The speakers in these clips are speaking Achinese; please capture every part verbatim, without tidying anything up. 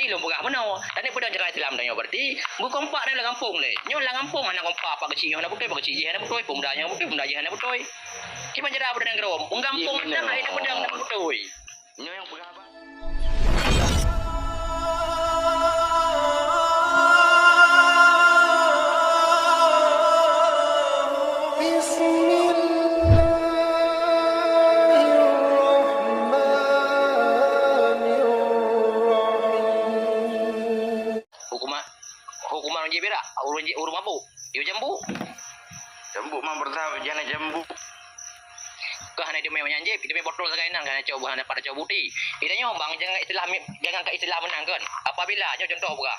Ilôn peugah meunoe, tanyoe peudong cara Islam tanyoe berarti beukompak lam gampông lé. Nyoe lam gampông hana kompak, pak keuchik nyoe hana beutôi, pak keuchik jih hana beutôi, pemuda nyoe hana beutôi, pemuda jih hana beutôi. Kiban cara beudong keudroe, gampông mantong hai na beudong hana beutôi. Nyoe nyang peugah Bismillahirrahmanirrahim. Hukuman, hukuman ureueng jih berak, ureueng jih ureueng mabuk. Yo jambu. Jambu mang beurasa jana jambu. Kah hana teumé manyang jih, teumé botol sagai nan, kan cok buah hana pada cok buti. Ida nyoe bang jangan istilah jangan ka istilah menang kan. Apabila nyoe contoh buah.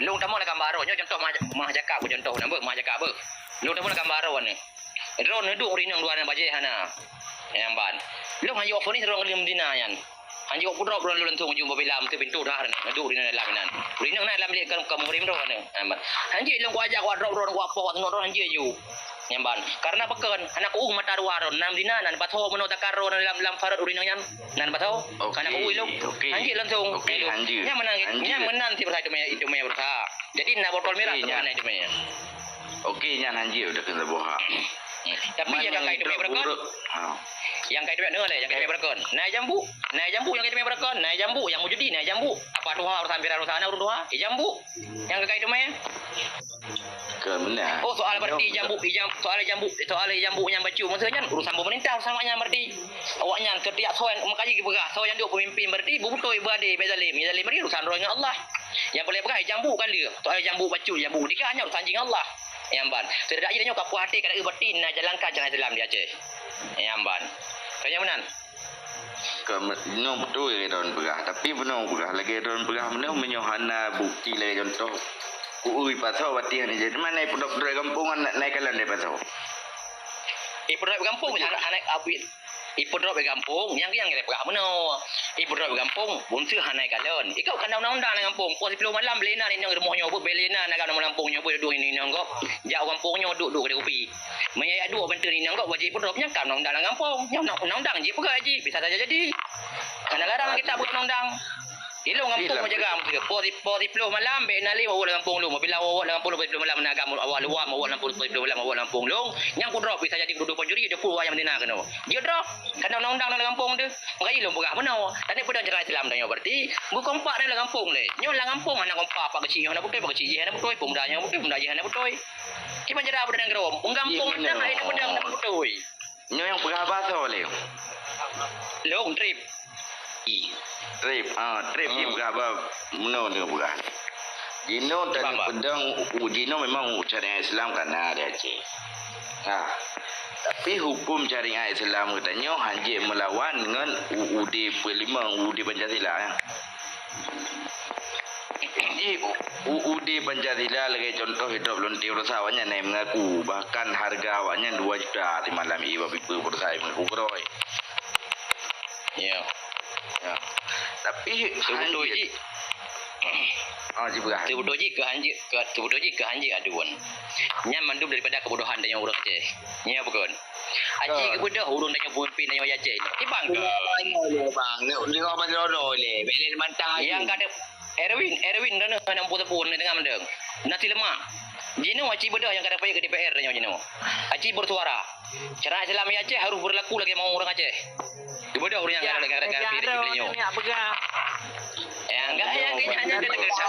Lung tamong lam gambar nyoe contoh mah mah jakab contoh nambah mah jakab beuh. Lung tamong lam gambar ni. Drone neuduk rinong dua na bajé hana. Nyang ban. Lung hanjok fonis rong lim dina nyan. Hanjok pudrop rong lun thong jumpa bilam tu pintu dah na. Neuduk rinong dalam nan. Rinong na dalam bilik kan kamu rim roh na. Hanjek lung ku ajak ku drop rong ku apoh ku tengok rong hanjek ju. Nyang ban. Karena pekan hana ku uh mata dua rong nam dina nan batho meno takar rong dalam dalam farot rinong nyan. Nan batho. Hana ku uh ilung. Hanjek langsung. Nyang menang nyang menang si bersatu maya itu maya berusaha. Jadi na botol merah tu na itu maya. Okey, nyan hanjeuet dah kena boha. Tapi nyang ka itu maya berakon. Ha. Nyang ka itu maya dengar leh, nyang ka itu maya berakon. Nai jambu, nai jambu nyang ka itu maya berakon, nai jambu nyang mujudi, nai jambu. Apa tuha urusan pira urusan anak ureueng tuha? Eh, jambu. Nyang ka itu maya. Ke mana? Oh, soal berarti jambu, ijam, soal jambu, soal jambu nyang bacut maksudnya nyan urusan pemerintah urusan awak nyan berarti. Awak nyan setiap soe makajih geupeugah, soe nyang duek pemimpin berarti beutôi beadé, bek zalim. Zalim berarti urusan roh dengan Allah. Nyang boleh peugah jambu kan dia. Soal jambu bacut, jambu tika hanya urusan jing Allah. Nyang ban. Seudedak jih nyoe ka puas até ka batin na jalankan cara Islam di Aceh. Nyang ban. Tanya meunan. Ka me- nyoe beutôi lagée droen peugah, tapi bunoe peugah lagée droen peugah meunoe meunyoe hana bukti lagée contoh kuui pasoe batin hana jadi mana ipudok-pudok gampông na naik kalan dari pasoe. Ipudok gampông hana hana abit. Ipudrop di gampông, nyang nyang lé peugah meunoe. Ipudrop di gampông, bungsu hana ikalon. Ikau kana undang-undang lam gampông, poh siploh malam beli na inong rumoh nyoe, beli na na gampông nyoe, beli dueng inong gop. Jak gampông nyoe duk-duk kedai kopi. Meunyoe yak duek bantu inong gop wajib ipudrop nyang kana undang-undang lam gampông. Nyang undang-undang jih peugah jih, bisa saja jadi. Hana larang kita buat undang-undang. Ilong gampông menjaga mesti. Poh siploh malam bek na lé awak lam gampông lom. Bila awak lam gampông lom siploh malam na gampông awak luar, awak lam gampông siploh malam awak lam gampông lom. Nyang kudrop bisa jadi duduk pencuri, dia pun wayang dina kena. Dia drop. Karena undang-undang dalam gampông tu. Maka ilong peugah meunoe. Tadi peudong cara Islam tanyoe berarti beukompak dalam gampông lé. Nyoe lam gampông hana kompak, pak keuchik nyoe hana beutôi, pak keuchik jih hana beutôi, pemuda nyoe beutôi, pemuda jih hana beutôi. Kiban cara beudong keudroe. Gampông mantong hai na beudong hana beutôi. Nyoe nyang peugah haba soe lé? Long trip. I. Trip. Ha, trip hmm. Peugah haba meunoe nyoe peugah. Jinoe tadi pedang u jinoe memang syariat Islam kana di Aceh. Ha. Tapi hukum syariat Islam geutanyoe hanjeuet meulawan ngon U U D empat lima, U U D Pancasila ya. Jadi U U D Pancasila lagée contoh hidup lôn ti urusan awaknyan naik mengaku bahkan harga awaknyan dua juta di malam iba pipe urusan mengaku keroy. Ya. Ya. Tapi betul ji. Oh, ji peugah. Betul ji ke hanjeuet, ke betul ji ke hanjeuet aduan. Nyan mandum daripada kebodohan dan urang Aceh. Nya bukan. Aci keubeudôh ureuëng tanyoe peumimpin tanyoe Aceh nyoe. Ibang ke? Bang, ni orang bagi rodo le. Beli mantah aja. Yang kata Erwin, Erwin kena enam puluh tahun ni tengah mendeng. Nasi lemak. Jinoe aci beudôh yang kata payah ke D P R tanyoe jinoe. Aci bersuara. Cara Islam Aceh harus berlaku lagi mau orang Aceh. Keubeudôh ureuëng yang kata kata kata kata nyoe. Pegang. Yang enggak yang kita hanya kata kata.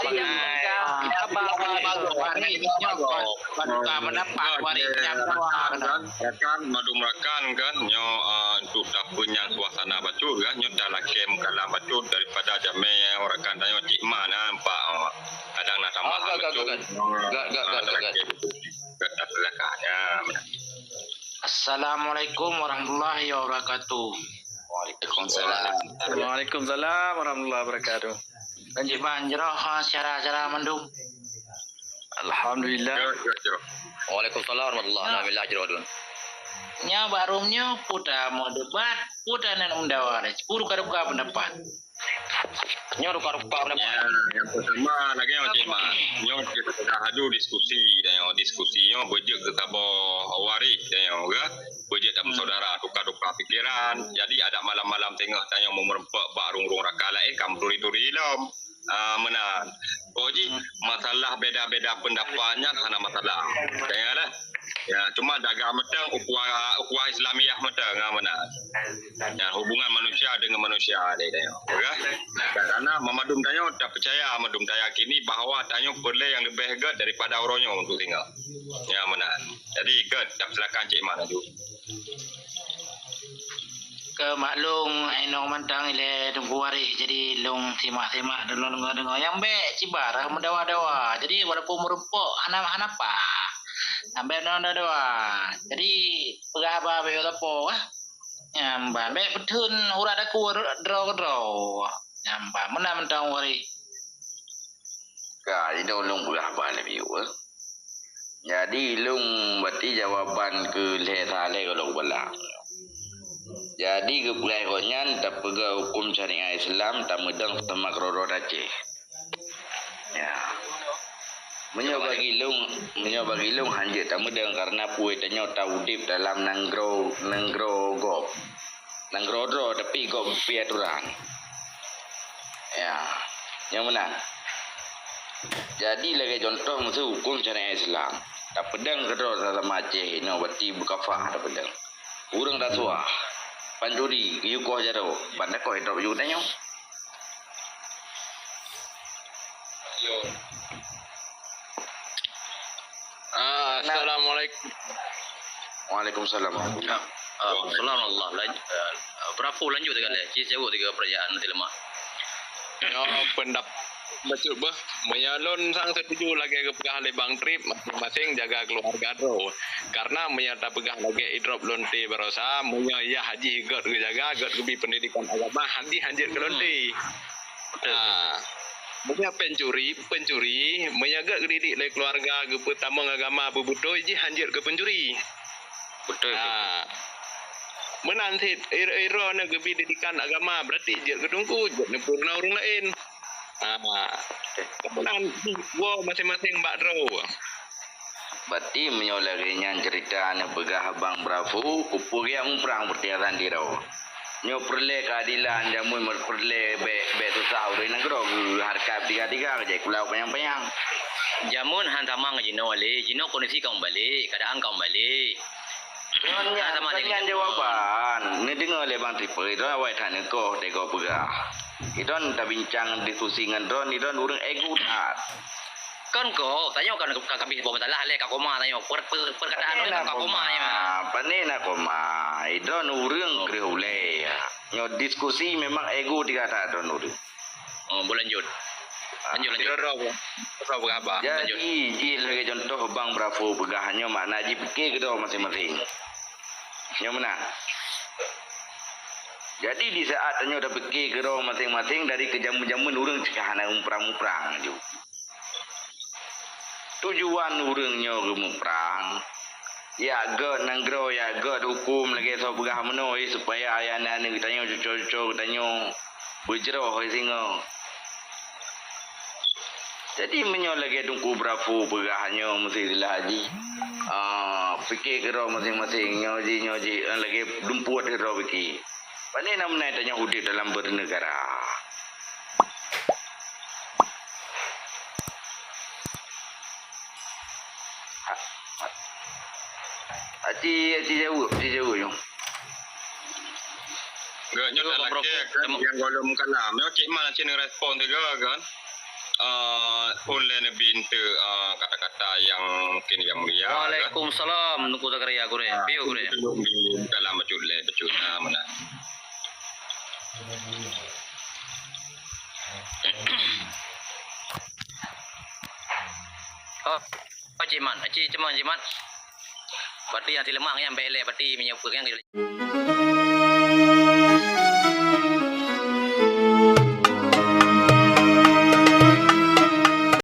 Rakan, madum rakan kan nyoe untuk tapeunyang suasana bacut kan nyoe dah lakée meukalam bacut daripada jamé rakan tanyoe cik ma na empat kadang na tambahan bacut. Assalamualaikum warahmatullahi wabarakatuh. Waalaikumsalam. Waalaikumsalam warahmatullahi wabarakatuh. Lanjut ban jroh cara-cara mandum. Alhamdulillah. Waalaikumsalam warahmatullahi wabarakatuh. Nya barum nyoe puta mau debat, puta nan undawar, sepuluh karuka pendapat. Nyoe ruka-ruka pendapat. Yang pertama lagi yang cik mak. Nyoe kita dah adu diskusi dan yang diskusi nyoe bejek ke sabo waris dan yang ke bejek dan saudara tukar-tukar pikiran. Jadi ada malam-malam tengah tanya mau merempak bak rung-rung raka lain kam turi-turi ilom. Ah, meunan. Kok jih, masalah beda-beda pendapat nyan hana masalah. Tanya lah. Ya, cuma jaga mantong ukhuwah, ukhuwah Islamiah mantong, ah, meunan. Ya, hubungan manusia dengan manusia deh, tanya. Okey? Karena mandum tanyoe tapeucaya, mandum tayakini bahwa tanyoe peureulée nyang leubeh gét daripada uroe nyoe untuk tinggal. Ya, meunan. Jadi, gét, tapeusilakan Cik Man laju. Keu maklum, inong mantong ilée Teungku Waréh, jadi lôn simak-simak, lôn deungoe-deungoe. Nyang bék ciba dah meudawa-dawa. Jadi, walaupun meurumpok, hana, hana pah. Nyang bék meudawa-dawa. Jadi, peugah haba bék sapo, ah. Nyang ban bék peutheun urat aku droe keudroe. Nyang ban meunan mantong Waréh. Ka, inong lôn peugah haba lé bieu, eh. Jadi, lôn bati jawaban keu lhée saleh golom bala. Jadi, geupeugah gobnyan tapeugah huköm syariat Islam tameudong sama keudroe-droe Aceh. Ya. Meunyoe bagi lôn, meunyoe bagi lôn hanjeuet tameudong karena peue tanyoe taudeb dalam nanggroe, nanggroe gob. Nanggroe droe tapi gob pih atoran. Ya, nyang meunan. Jadi lagée contoh miseue huköm syariat Islam. Tapeudong keudroe dalam Aceh inoe bati beukafah tapeudong. Ureuëng rasuah, pancuri, geuyue koh jaroe, ban takoh idrop yue tanyoe. Ah, assalamualaikum. Waalaikumsalam. Ah, ah, subhanallah. Lan-, ah, Bravo lanjut teuka lé. Ci jaweueb teuka peurayaan nanti leumah. Nyoe peundap-, bacut beuh. Meunyoe lôn sang setuju lagée geupeugah lé Bang Trip, maséng-maséng jaga keuluwarga droe. Karena meunyoe tapeugah lagée idrop lonte barosa, meunyoe yah jih gét geujaga, gét geubi peundidikan agama, han jih hanjeuet keu lonte. Betul, betul. Ah, meunyoe pencuri, pencuri, meunyoe gét geudidik lé keuluwarga, geupeutamong agama beubeutôi, jih hanjeuet keu pencuri. Betul, betul. Ah. Meunan cit, ir-, iroe na geubi didikan agama, berarti jeuet keu teungku, jeuet neupeurunoe ureuëng laén. Ah. Betul. Meunan woe maséng-maséng bak droe. Berarti meunyoe lagée nyan ceurita neupeugah Bang Bravo, kupeugah muprang peurtiasan sidroe. Nyoe peureulée keuadilan, jameun peureulée bék, bék susah ureuëng nanggroe geuhareukat tiga-tiga jai kulau panyang-panyang. Jameun han sama ngon jinoe lé, jinoe kondisi ka meubalek, keuadaan ka meubalek. Nyan, nyan jawaban. Neudeungoe lé Bang Triple, droe awai that neukoh teugoe peugah. Idon tabincang diskusi ngon droe, idon ureuëng ego that. Kon koh, tanyoe kan ka, ka habéh boh masalah lé, ka koma tanyoe. Per, per, perkataan droe kan ka koma nyoe. Pane na koma. Idon ureuëng kreueh ulée. Nyoe diskusi memang ego tiga that droe ureuëng. Oh, berlanjut. Lanjut, lanjut. Jadi, jih lagée contoh Bang Bravo peugah nyoe makna jipike keudroe maséng-maséng. Nyoe meunan. Jadi, di saat tanyoe tapike keudroe maséng-maséng dari keujameun-jameun ureuëng cit hana muprang-muprang ju. Tujuan ureuëng nyoe geumuprang, yak gét nanggroe, yak gét huköm lagée soe peugah meunoe, supaya ayah aneuk-aneuk geutanyoe, cuco-cuco geutanyoe beujroh singoh. Jadi, meunyoe lagée Teungku Bravo peugah nyoe meusilah jih, ah, pike keudroe maséng-maséng, nyoe jih, nyoe jih, lagée dumpeue keudroe pike. Pane na meunan tanyoe udeb dalam beuneugara. Aci, aci jaweueb, aci jaweueb nyoe. Geuh nyoe tak lakée kan nyang golom kalam. Nyoe Cik Man aci neurespon tiga kan. Eh, phon lé neubi enteuk, eh, kata-kata nyang mungkin nyang mulia, kan? Waalaikumsalam, Teungku Zakaria, gurée. Ah, piye, gurée? Dalam bacut lé, bacut, ah, meunan. Oh, oh, Cik Man, Cik, Cik Man, Cik Man. Berarti nyang sileumah nyang bék lé, berarti meunyoe peue nyang